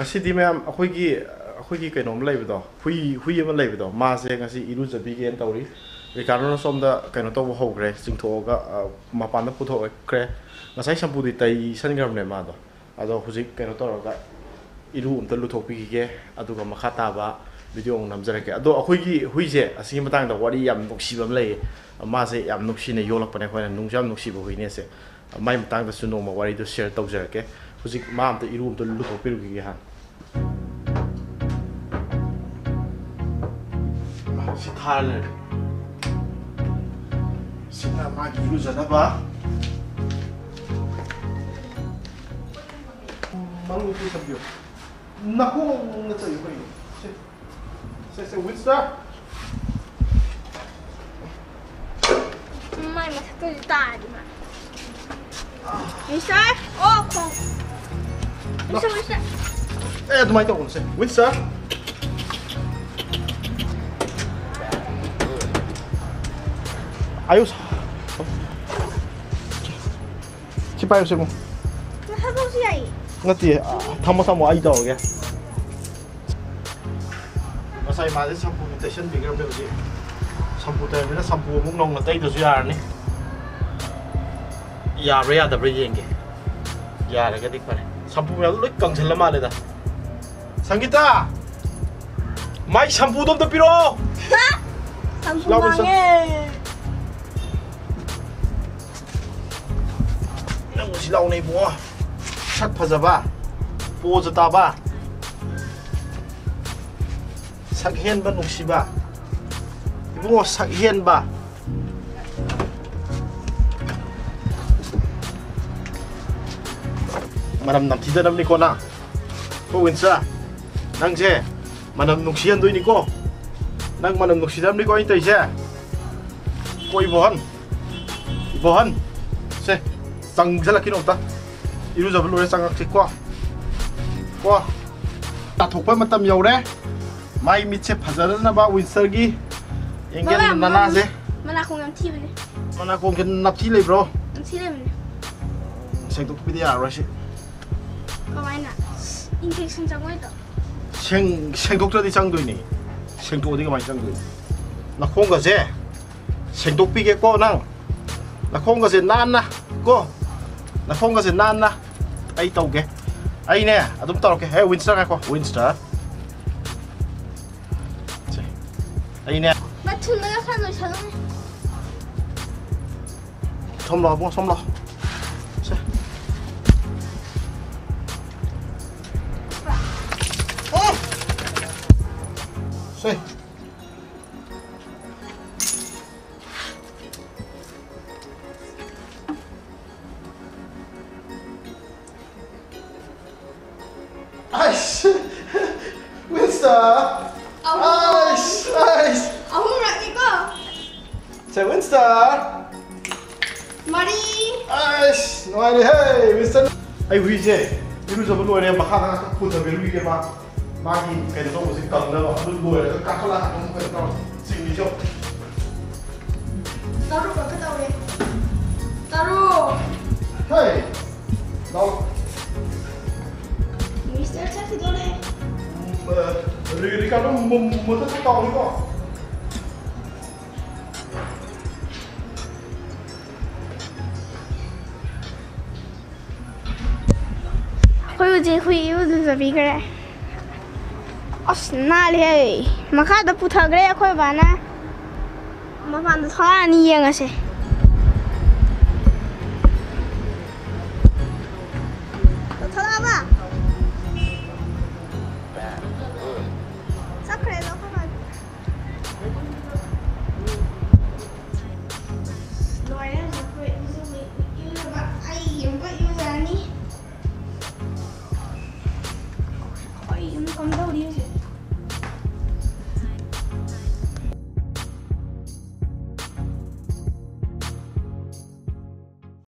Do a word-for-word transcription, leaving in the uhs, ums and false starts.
ꯉꯁꯤꯗꯤ ꯃꯌꯥꯝ ꯑꯩꯈꯣꯏꯒꯤ ꯑꯩꯈꯣꯏꯒꯤ ꯀꯩꯅꯣꯝ ꯂꯩꯕꯗꯣ, ꯍꯨꯏ ꯍꯨꯏ ꯑꯃ ꯂꯩꯕꯗꯣ, ꯃꯥꯁꯦ ꯉꯁꯤ ꯏꯔꯨꯖꯕꯤꯒꯦꯅ ꯇꯧꯔꯤ꯫ ꯔꯤꯀꯥꯔꯗꯣꯅ ꯁꯣꯝꯗ ꯀꯩꯅꯣ ꯇꯧꯕ ꯍꯧꯈ꯭ꯔꯦ, ꯆꯤꯡꯊꯣꯛꯑꯒ, ꯑ, ꯃꯄꯥꯟꯗ ꯄꯨꯊꯣꯛꯈ꯭ꯔꯦ꯫ ꯉꯁꯥꯏ ꯁꯝꯄꯨꯗꯤ ꯇꯩꯁꯟꯈ꯭ꯔꯕꯅꯦ ꯃꯥꯗꯣ꯫ ꯑꯗꯣ ꯍꯧꯖꯤꯛ ꯀꯩꯅꯣ ꯇꯧꯔꯒ ꯏꯔꯨ ꯑꯝꯇ ꯂꯨꯊꯣꯛꯄꯤꯈꯤꯒꯦ, ꯑꯗꯨꯒ ꯃꯈꯥ ꯇꯥꯕ ꯚꯤꯗꯤꯑꯣ ꯑꯃꯨꯛ ꯅꯝꯖꯔꯛꯀꯦ꯫ ꯑꯗꯣ ꯑꯩꯈꯣꯏꯒꯤ ꯍꯨꯏꯁꯦ ꯑꯁꯤꯒꯤ ꯃꯇꯥꯡꯗ ꯋꯥꯔꯤ ꯌꯥꯝ ꯅꯨꯡꯁꯤꯕ ꯑꯃ ꯂꯩꯌꯦ꯫ ꯃꯥꯁꯦ ꯌꯥꯝ ꯅꯨꯡꯁꯤꯅ ꯌꯣꯛꯂꯛꯄꯅꯦ ꯑꯩꯈꯣꯏꯅ, ꯅꯨꯡꯁꯨ ꯌꯥꯝ ꯅꯨꯡꯁꯤꯕ ꯍꯨꯏꯅꯦ ꯑꯁꯦ꯫ ꯃꯥꯏ ꯃꯇꯥꯡꯗꯁꯨ ꯅꯣꯡꯃ ꯋꯥꯔꯤꯗꯣ ꯁꯤꯌꯔ ꯇꯧꯖꯔꯛꯀꯦ꯫ ꯍꯧꯖꯤꯛ ꯃꯥ ꯑꯝꯇ ꯏꯔꯨ ꯑꯝꯇ ꯂꯨꯊꯣꯛꯄꯤꯔꯨꯈꯤꯒꯦ ꯍꯥꯟꯅ꯫ ꯁꯤ ꯊꯥꯔ ꯂꯩꯔꯦ꯫ ꯁꯤꯅ ꯃꯥꯒꯤ ꯏꯔꯨꯖꯅꯕ꯫ ꯃꯔꯨ ꯑꯝꯇ ꯊꯝꯕꯤꯌꯨ꯫ ꯅꯈꯣꯡꯅ ꯆꯠꯂꯤꯗꯣ ꯀꯩꯅꯣ? ꯁꯦ, ꯁꯦ, ꯁꯦ, ꯋꯤꯟꯁꯇꯔ꯫ ꯃꯥꯏ ꯃꯊꯛꯇꯗꯤ ꯇꯥꯔꯗꯤ ꯃꯥ꯫ ꯋꯤꯟꯁꯇꯔ, ꯑꯣ, ꯈꯣꯡ꯫ ꯋꯤꯟꯁꯇꯔ, ꯋꯤꯟꯁꯇꯔ꯫ ꯑꯦ, ꯑꯗꯨꯃꯥꯏꯅ ꯇꯧꯒꯅꯨ ꯁꯦ꯫ ꯋꯤꯟꯁꯇꯔ꯫ ꯑꯌꯨꯁ꯫ ꯁꯤ ꯄꯥꯏꯌꯨꯁꯦ, ꯏꯕꯨꯡ꯫ ꯃꯊꯛ ꯂꯧꯁꯨ ꯌꯥꯏꯌꯦ꯫ ꯅꯠꯇꯦ, ꯑ, ꯊꯝꯃꯣ, ꯊꯝꯃꯣ, ꯑꯩ ꯇꯧꯔꯒꯦ꯫ ꯉꯁꯥꯏ ꯃꯥꯁꯦ ꯁꯝꯄꯨꯗꯤ ꯇꯩꯁꯟꯕꯤꯈ꯭ꯔꯕꯅꯦ, ꯍꯧꯖꯤꯛ ꯁꯝꯄꯨ ꯇꯩꯔꯕꯅꯤꯅ ꯁꯝꯄꯨ ꯑꯃꯨꯛ ꯅꯧꯅ ꯇꯩꯗ꯭ꯔꯁꯨ ꯌꯥꯔꯅꯤ꯫ ꯌꯥꯕ꯭ꯔꯥ ꯌꯥꯗꯕ꯭ꯔꯥ ꯌꯦꯡꯒꯦ꯫ ꯌꯥꯔꯒꯗꯤ ꯐꯔꯦ꯫ ꯁꯝꯄꯨ ꯃꯌꯥꯝꯗꯣ ꯂꯣꯏ ꯀꯪꯁꯜꯂ ꯃꯥꯜꯂꯦꯗ꯫ ꯁꯪꯒꯤꯇꯥ! ꯃꯥꯏ ꯁꯝꯄꯨꯗꯣ ꯑꯝꯇ ꯄꯤꯔꯛꯑꯣ! ꯁꯝꯄꯨ ꯂꯥꯎ, ꯁꯝ-, ꯃꯥꯡꯉꯦ꯫ ꯅꯪ ꯁꯤ ꯂꯥꯎꯅꯦ ꯏꯕꯨꯡꯉꯣ꯫ ꯁꯛ ꯐꯖꯕ, ꯄꯣꯖ ꯇꯥꯕ, ꯁꯛ ꯍꯦꯟꯕ ꯅꯨꯡꯁꯤꯕ꯫ ꯏꯕꯨꯡꯉꯣ, ꯁꯛ ꯍꯦꯟꯕ꯫ ꯃꯅꯝ ꯅꯝꯊꯤꯗꯅꯕꯅꯤꯀꯣ ꯅꯪ꯫ ꯀꯣ ꯋꯤꯟꯁꯇꯔ, ꯅꯪꯁꯦ ꯃꯅꯝ ꯅꯨꯡꯁꯤꯍꯟꯗꯣꯏꯅꯤꯀꯣ꯫ ꯅꯪ ꯃꯅꯝ ꯅꯨꯡꯁꯤꯗꯅꯕꯅꯤꯀꯣ ꯑꯩꯅ ꯇꯧꯔꯤꯁꯦ꯫ ꯀꯣ ꯏꯕꯣꯍꯟ, ꯏꯕꯣꯍꯟ, ꯁꯦ, ꯆꯪꯁꯤꯜꯂꯛꯈꯤꯅꯣ ꯑꯝꯇ꯫ ꯏꯔꯨꯖꯕ ꯂꯣꯏꯔ ꯆꯪꯉꯛꯁꯤꯀꯣ꯫ ꯀꯣ, ꯇꯥꯊꯣꯛꯄ ꯃꯇꯝ ꯌꯧꯔꯦ꯫ ꯃꯥꯏ ꯃꯤꯠꯁꯦ ꯐꯖꯅꯅꯕ ꯋꯤꯟꯁꯇꯔꯒꯤ ꯌꯦꯡꯒꯦ ꯕꯕꯥ, ꯅꯅꯥꯁꯦ꯫ ꯃꯅꯥꯀꯣꯡ ꯌꯥꯝ ꯊꯤꯕꯅꯦ꯫ ꯃꯅꯥꯀꯣꯡꯁꯦ ꯅꯞꯊꯤ ꯂꯩꯕ꯭ꯔꯣ? ꯌꯥꯝ ꯊꯤ ꯂꯩꯕꯅꯦ꯫ ꯁꯦꯡꯗꯣꯛꯄꯤꯗ ꯌꯥꯔꯔꯣꯏ ꯁꯤ꯫ ꯀꯃꯥꯏꯅ? Infection ꯆꯪꯉꯣꯏꯗ꯭ꯔꯣ? ꯁꯦꯡ ꯁꯦꯡꯗꯣꯛꯇ꯭ꯔꯗꯤ ꯆꯪꯗꯣꯏꯅꯦ꯫ ꯁꯦꯡꯗꯣꯛꯑꯗꯤ ꯀꯃꯥꯏꯅ ꯆꯪꯗꯣꯏꯅꯣ? ꯅꯈꯣꯡꯒꯁꯦ ꯁꯦꯡꯗꯣꯛꯄꯤꯒꯦꯀꯣ ꯅꯪ꯫ ꯅꯈꯣꯡꯒꯁꯦ ꯅꯥꯟꯅ ꯀꯣ꯫ ꯅꯈꯣꯡꯒꯁꯦ ꯅꯥꯟꯅ ꯑꯩ ꯇꯧꯒꯦ꯫ ꯑꯩꯅꯦ ꯑꯗꯨꯝ ꯇꯧꯔꯛꯀꯦ꯫ ꯍꯦ, ꯋꯤꯟꯁꯇꯔ, ꯉꯥꯏꯈꯣ, ꯋꯤꯟꯁꯇꯔ꯫ ꯁꯦ, ꯑꯩꯅꯦ꯫ ꯃꯊꯨꯟꯗꯒ ꯈꯔ ꯅꯣꯏꯁꯜꯂꯨꯅꯦ꯫ ꯁꯣꯝ ꯂꯥꯛꯑꯣ, ꯁꯣꯝ ꯂꯥꯛꯑꯣ꯫ ꯁꯦ꯫ ꯁꯦ꯫ ꯑꯩꯁ! ꯋꯤꯟꯁꯇꯔ! ꯑꯍꯨꯝ꯫ ꯑꯩꯁ! ꯑꯩꯁ! ꯑꯍꯨꯝꯔꯛꯅꯤꯀꯣ꯫ ꯁꯦ, ꯋꯤꯟꯁꯇꯔ! ꯃꯔꯤ꯫ ꯑꯩꯁ! ꯅꯨꯡꯉꯥꯏꯔꯦꯍꯦ, ꯋꯤꯟꯁꯇꯔ! ꯑꯩ ꯍꯨꯏꯁꯦ ꯏꯔꯨꯖꯕ ꯂꯣꯏꯔꯦ, ꯃꯈꯥꯗ ꯉꯥꯛꯇ ꯄꯨꯊꯕꯤꯔꯨꯈꯤꯒꯦ꯫ ꯃꯥ, ꯃꯥꯒꯤ ꯀꯩꯅꯣ ꯇꯧꯕꯁꯦ ꯀꯪꯅꯕ꯫ ꯑꯗꯨ ꯂꯣꯏꯔꯒ ꯀꯥꯈꯠꯂꯒ ꯑꯗꯨꯝ ꯀꯩꯅꯣ ꯇꯧꯔꯁꯤ꯫ ꯆꯤꯡꯉꯤꯁꯦ ꯌꯦꯡꯉꯣ꯫ ꯇꯔꯨꯛ ꯈꯛꯇ ꯇꯧꯔꯦ꯫ ꯇꯔꯨꯛ꯫ ꯍꯦ! ꯂꯥꯎ꯫ ꯃꯤꯁꯇꯔ ꯆꯠꯈꯤꯗꯣꯔꯦ꯫ ꯎꯝ, ꯑ, ꯔꯤ-, ꯔꯤꯀꯥꯔꯗꯣ ꯃꯨ-, ꯃꯨ-, ꯃꯊꯛꯇ ꯇꯥꯎꯅꯤꯀꯣ꯫ ꯑꯩꯈꯣꯏ ꯍꯧꯖꯤꯛ ꯍꯨꯏ ꯏꯔꯨ ꯂꯨꯖꯕꯤꯈ꯭ꯔꯦ꯫ ꯑꯁ, ꯅꯥꯜꯂꯤꯍꯦ꯫ ꯃꯈꯥꯗ ꯄꯨꯊꯈ꯭ꯔꯦ ꯑꯩꯈꯣꯏ ꯕꯥꯅ꯫ ꯃꯄꯥꯟꯗ ꯊꯣꯛꯂꯛꯑꯅꯤ, ꯌꯦꯡꯉꯁꯦ꯫